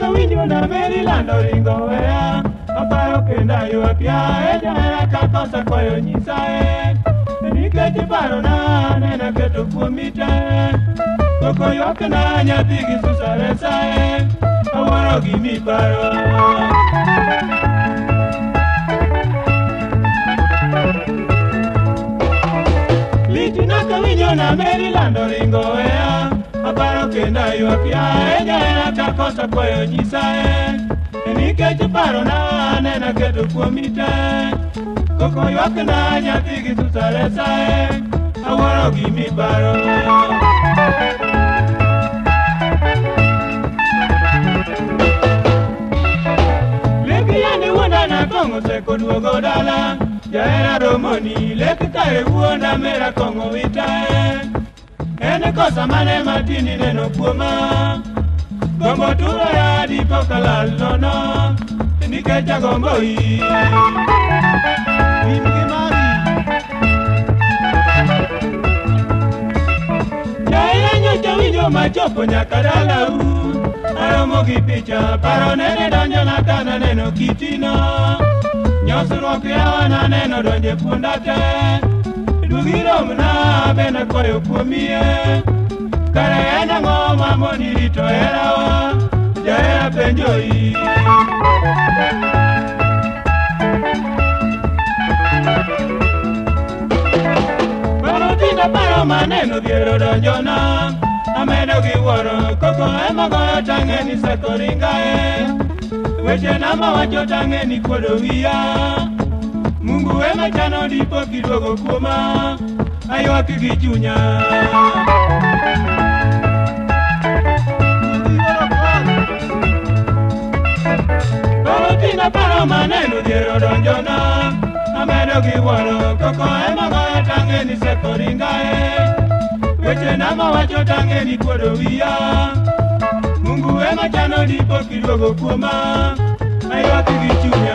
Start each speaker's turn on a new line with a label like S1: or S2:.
S1: Kawinjo na Maryland oringo weya, aparo kendo aywak yaye jahera kakosa kwayo nyisaye. Nikech parona nene aketo kuomi te, koko ywakna nyathi gi susa resae, awuoro gimiparo. Lichna kawinjo na Maryland oringo weya, aparo kendo aywak yaye jahera kakosa kwayo nyisaye. Nikech parona nene aketo kuomi te, koko ywakna nyathi gi susa resae, awuoro gimiparo. Lek yande wuonda na kong'o osekoduogo dala, jahera romoni lek kare wuonda mera kong'o witae. En kosa mane matini neno kuoma, gombo turora dipo kalal nono, nikech agombo i. Pim gi mari. Jahera nyocha winjo machopo nyaka dalau, aromo gi picha, paro nene donjona ka naneno kitino. Nyosruok yawa naneno donje fuonda te, duogi romna be nakwayo kuomie. Kare en ang'o mamoni rito herawa, jahera penjoi. Paro tinda paro maneno dhier odonjona, amedo gi wuoro koko ema goyo tang'e ni seko ringae. Wechena mawacho tang'e ni kuodo wiya, Mungu ema chano dipo kiduogo kuoma, aywak gi chunya. Paro tinda paro maneno dhier odonjona, amedo gi wuoro koko ema goyo tang'e ni seko ringae. Wechena mawacho tang'e ni kuodo wiya, Mungu ema chano dipo kiduogo kuoma, aywak gi chunya.